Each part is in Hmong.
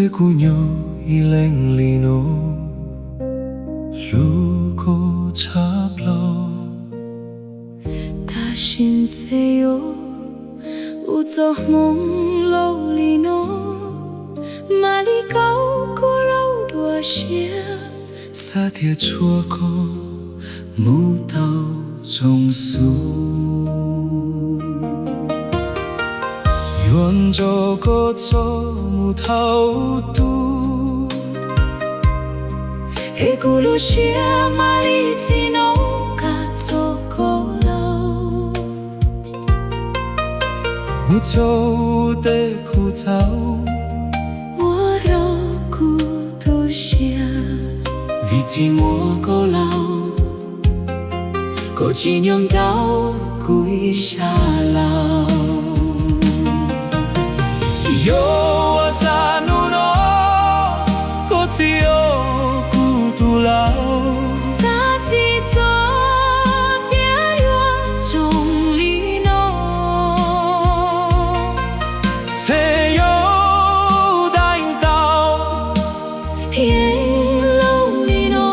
Kuv nyob ib leeg li no, hlub koj tshaj plaws. Tam sim ntxhe yuav ua txoj hmoov laus li no, mam li kaum kuv rau dua siab. Xav tias tshuav koj mus tau zoo xwb. Yuav nrog koj txog mus thaum tuag, es kuv lub siab mam li txiv no kav txog koj laus. Mus txog tej qhov txhaum uas raug kuv tu siab, vim tsis muaj koj laus, koj tsis nyob ntawm kuv ib sab laus. Yuav ua cas hnub no koj tsis yog kuv tus laus? Xav tsis txog tias yuav zoo li no. Txheej yuav dai ntau, yeej laus li no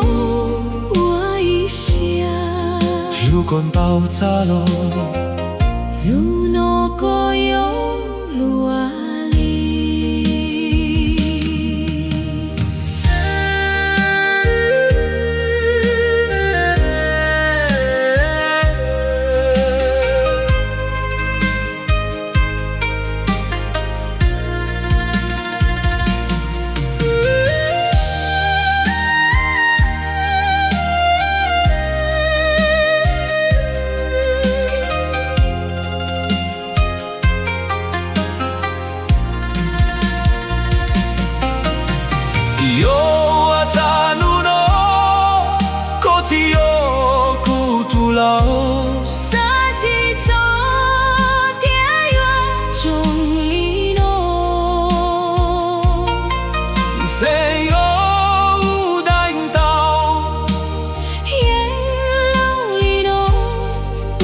ua ib siab. Hlub koj npaum txaj los, hnub no koj yuav luag li. Yuav ua cas hnub no koj tsis yog kuv tus laus? Xav tsis txog tias yuav zoo li no. Txheej yuav dai ntau, yeej laus li no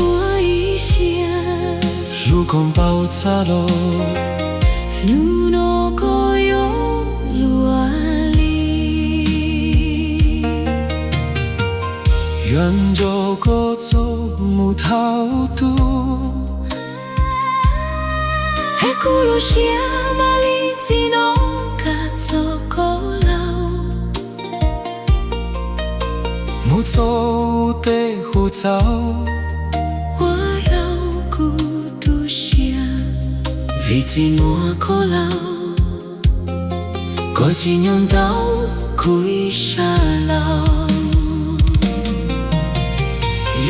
ua ib siab. Hlub koj npaum txaj los, hnub no koj yuav luag li. Yuav nrog koj txog mus thaum tuag, es kuv lub siab mam li txiv no kav txog koj laus. Mus txog tej qhov txhaum uas raug kuv tu siab, vim tsis muaj koj laus, koj tsis nyob ntawm kuv ib sab laus.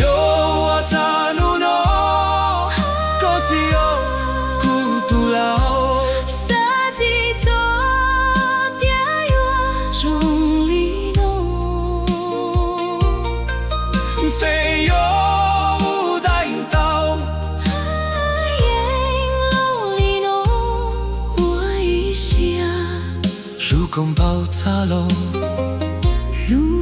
Yuav ua cas hnub no koj tsis yog kuv tus laus? Xav tsis txog tias yuav zoo li no. Txheej yuav dai ntau, yeej laus li no ua ib siab. Hlub koj npaum txaj los, hnub